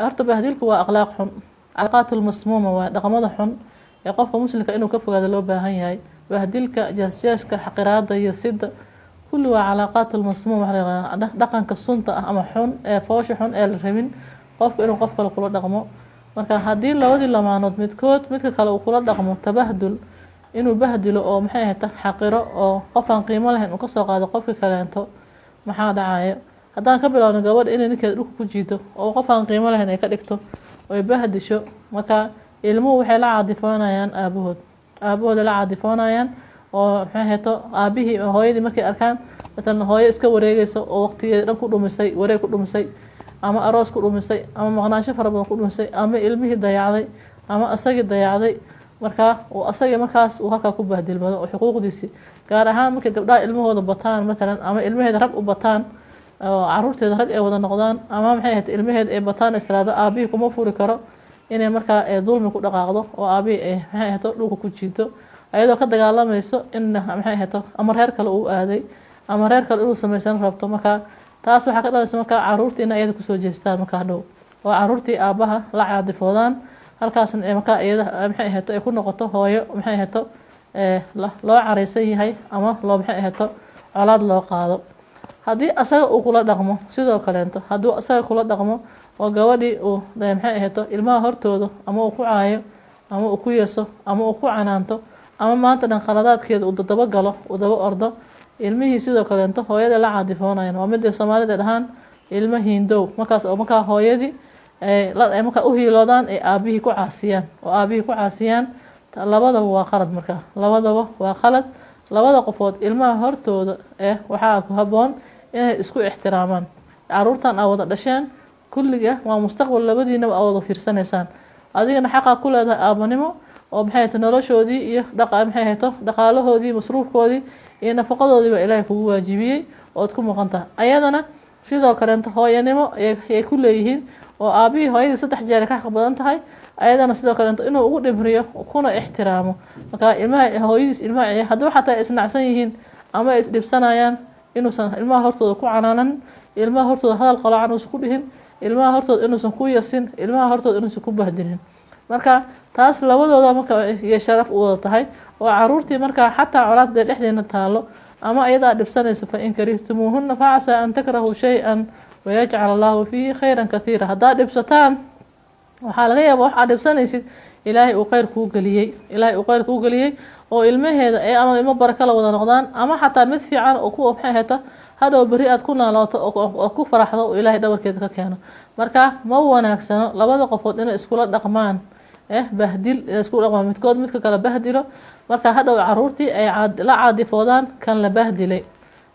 Horta bahdilku waa akhlaaq xun, calaaqaat lmasmuuma, waa dhaqamada xun ee qofka muslimka inuu ka fogaado loo baahan yahay. Bahdilka, jaasjaaska, xaqiraada iyo sida kulli waa calaaqaat lmasmuum, waxa la yaqaana dhaqanka sunta ah ama xun ee foosha xun ee la rabin qofka inuu qof kale kula dhaqmo. Marka haddii labadii lamaanood midkood midka kale uu kula dhaqmo tabahdul, inuu bahdilo oo, maxay ahayd, xaqiro oo qof aan qiimo lahayn uu kasoo qaado qofka kaleento, maxaa dhacayo? Haddaan ka bilowno gabadha inay ninkeeda dhulka ku jiido oo qof aan qiimo lahayn ay ka dhigto oy bahdisho, marka ilmuhu waxay la caadifoonayaan aabahood, aabahooda la caadifoonayaan oo, maxay ahayto, aabihii hooyadii markay arkaan matalan hooyo iska wareegeyso oo waqtigeeda dhan ku dhumisay, wareeg ku dhumisay ama aroos ku dhumisay ama maqnaansho fara badan ku dhumisay ama ilmihii dayacday ama isagii dayacday, markaa uu asagii markaas uu halkaa ku bahdilmado oo xuquuqdiisii, gaar ahaan markay gabdhaha ilmahooda bataan matalan ama ilmaheeda rag u bataan oo caruurteeda rag ay wada noqdaan ama, maxay ahayd, ilmaheeda ay bataan, israado aabihii kuma furi karo, inay markaa dulmi ku dhaqaaqdo oo aabihii ay, maxay ahayto, dhulka ku jiito, ayadoo ka dagaalamayso in, maxay ahayto, ama reer kale uu aaday ama reer kale inuu sameysan rabto. Marka taas waxaa ka dhalaysa markaa caruurtii inay iyada kusoo jeestaan markaa dhow oo caruurtii aabaha la caadifoodaan, halkaasna ee markaa iyada, maxay ahayto, ay ku noqoto hooyo, maxay ahayto, loo careysan yahay ama loo, maxay ahayto, colaad loo qaado. Haddii asaga uu kula dhaqmo sidoo kaleento, hadduu asaga kula dhaqmo oo gabadhii uu, maxay ahayto, ilmaha hortooda ama uu ku caayo ama uu ku yeeso ama uu ku canaanto ama maanta dhan khaladaadkeeda uu dadaba galo, uu daba ordo, ilmihii sidoo kaleento hooyada la caadifoonayan. Waa midday Soomaalida dhahaan "ilmo hiindow". Markaas oo markaa hooyadii markaa u hiiloodaan ay aabihii ku caasiyaan oo aabihii ku caasiyaan. Labadaba waa qalad. Markaa labadaba waa qalad. Labada qofood ilmaha hortooda eh waxaa ku habboon inay isku ixtiraamaan. Caruurtan aa wada dhasheen kulliga waa mustaqbal labadiinaba aa wada fiirsanaysaan. Adigana xaqaa ku leedahay aabanimo oo, maxay hayto, noloshoodii iyo dhaqa, maxay hayto, dhaqaalahoodii, masruufkoodii iyo nafaqadoodii baa Ilaahay kugu waajibiyey ood ku maqan tahay. Ayadana sidoo kaleento hooyanimo ayay ku leeyihiin oo aabihii hooyadii 3 jeer ka xaq badan tahay. Ayadana sidoo kaleento inuu ugu dhimriyo kuna ixtiraamo. Marka ilmaha hooyadiis, ilmaha hadduu xataa isnacsan yihiin ama ay isdhibsanayaan, inuusan ilmaha hortooda ku canaanan, ilmaha hortooda hadal qolacan uusan ku dhihin, ilmaha hortooda inuusan ku yasin, ilmaha hortooda inuusan ku bahdinin. Marka taas labadooda marka iyo sharaf u wada tahay oo caruurtii markaa xataa colaadda dhexdeena taalo ama iyadaa dhibsanayso. "فإن كرهتموهن فعسى أن تكرهوا شيئا ويجعل الله فيه خيرا كثيرا." Haddaad dhibsataan, waxaa laga yaaba wax aad dhibsanaysid Ilaahay uu kheyr kuu geliyey, Ilaahay uu kheyr kuu geliyey oo ilmaheeda ee ama ilmo baraka la wada noqdaan ama xataa mid fiican oo ku, maxay hayta, hadhow berri aad ku naalooto oo ku faraxdo oo Ilaahay dhabarkeeda ka keeno. Marka ma wanaagsano labada qofood inay iskula dhaqmaan bahdil, inay iskula dhaqmaan, midkood midka kale bahdilo. Marka hadhow caruurtii ay la caadifoodaan kan la bahdilay.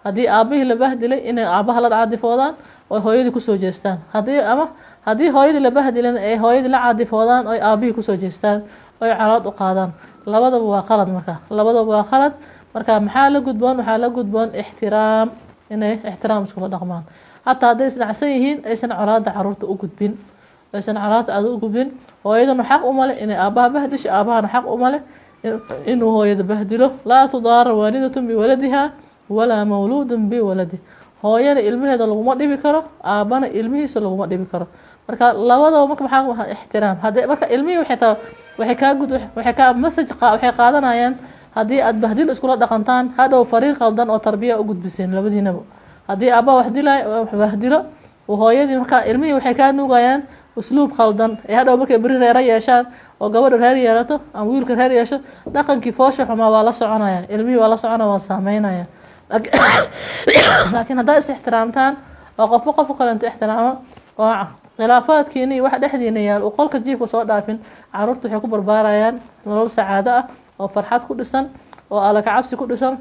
Haddii aabihii la bahdilay, inay aabaha la caadifoodaan oo hooyadii kusoo jeestaan. Haddii ama haddii hooyadii la bahdilana, ay hooyadii la caadifoodaan oy aabihii kusoo jeestaan oy calood u qaadaan. Labadaba waa qalad. Marka labadaba waa qalad. Marka maxaa la gudboon? Waxaa la gudboon ixtiraam, inay ixtiraam iskula dhaqmaan, xataa hadday isnacsan yihiin aysan colaada caruurta u gudbin, aysan colaada caruurta u gudbin. Hooyaduna xaq uma leh inay aabaha bahdisho, aabahana xaq uma leh inuu hooyada bahdilo. "لا تضار والدة بولدها ولا مولود بولده." Hooyana ilmaheeda laguma dhibi karo, aabana ilmihiisa laguma dhibi karo. Marka labadaba marka maxaa? Ixtiraam. Hadii marka ilmihii waxay taa waxay kaa gud waxay kaa message waxay qaadanayaan haddii aad bahdil iskula dhaqantaan, hadhow fariiq qaldan oo tarbiya u gudbiseen labadiinaba. Haddii aabbaha wax dilay, wax bahdilo hooyadii, marka ilmihii waxay kaa nuugayaan usluub khaldan ee hadhow markay beri reero yeeshaan oo gabadha reer yeelato ama wiilka reer yeesho, dhaqankii foosha xumaa waa la soconaya, ilmihii waa la soconaya, waa saameynaya. Laakiin haddaa is ixtiraamtaan oo qofba qofka kalento ixtiraamo oo khilaafaadkiina iyo waxa dhexdiina yaal uu qolka jiifka soo dhaafin, caruurta waxay ku barbaarayaan nolol sacaado ah oo farxad ku dhisan oo alla kacabsi ku dhisan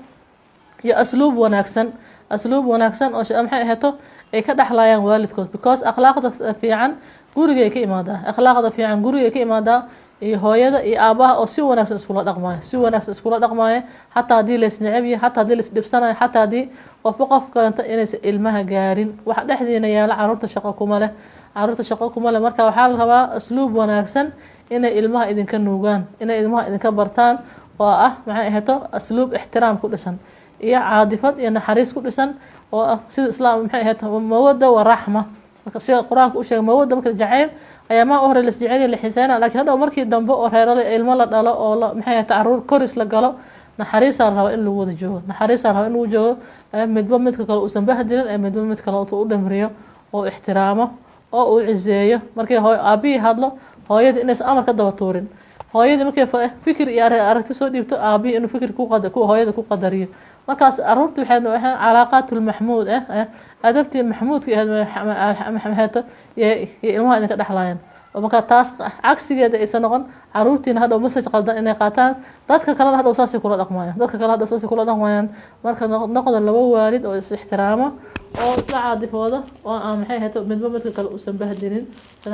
iyo asluub wanaagsan, asluub wanaagsan oo, maxay aheeto, ay ka dhexlayaan waalidkood, because akhlaaqda fiican gurigay ka imaadaa, akhlaaqda fiican gurigay ka imaadaa iyo hooyada iyo aabaha oo si wanaagsan iskula dhaqmaayo, si wanaagsan iskula dhaqmaayo, xataa haddii laisneceb yahay, xataa haddii laisdhibsanayo, xataa haddii qofba qof kalenta, inaysan ilmaha gaarin. Waxa dhexdiina yaala caruurta shaqo kuma leh, caruurta shaqo kuma leh. Marka waxaa la rabaa asluub wanaagsan inay ilmaha idinka nuugaan, inay ilmaha idinka bartaan oo ah, maxay aheeto, asluub ixtiraam ku dhisan iyo caadifad iyo naxariis ku dhisan oo ah sida Islaam, maxay aheeto, مودة ورحمة. Marka sida Qur-aanka u sheegay, mawadda marka jacayl ayaa maa u hore lasjeceliya, la xiiseyna, lakiin hadhow markii dambe oo reerala ilmo la dhalo oo maxay ahayte caruur koris la galo, naxariisaa la rabaa in lagu wada joogo, naxariisaa la rabaa in lagu joogo, midba midka kale uusan bahdilin, ee midba mid kale u dhamriyo oo ixtiraamo oo uu ciseeyo. Markii aabihii hadlo, hooyadii inaysan amar ka daba tuurin. Hooyadii markay fikir iyo aragti soo dhiibto, aabihii inuu fikir ku hooyada ku qadariyo. Markaas aruurtii waxay calaaqaatulmaxmuud ah, adabtii maxmuudka ahayd iyo ilmaha idinka dhexlaayeen. Oo markaa taas cagsigeeda aysan noqon, caruurtiina hadhow message qaldan inay qaataan, dadka kalena hadhow saasay kula dhaqmayaan, dadka kale hadhow saasay kula dhaqmayaan. Marka noqda laba waalid oo is ixtiraamo oo isla caadifooda oo aan, maxay ahayd, midba midka kale uusan bahdinin.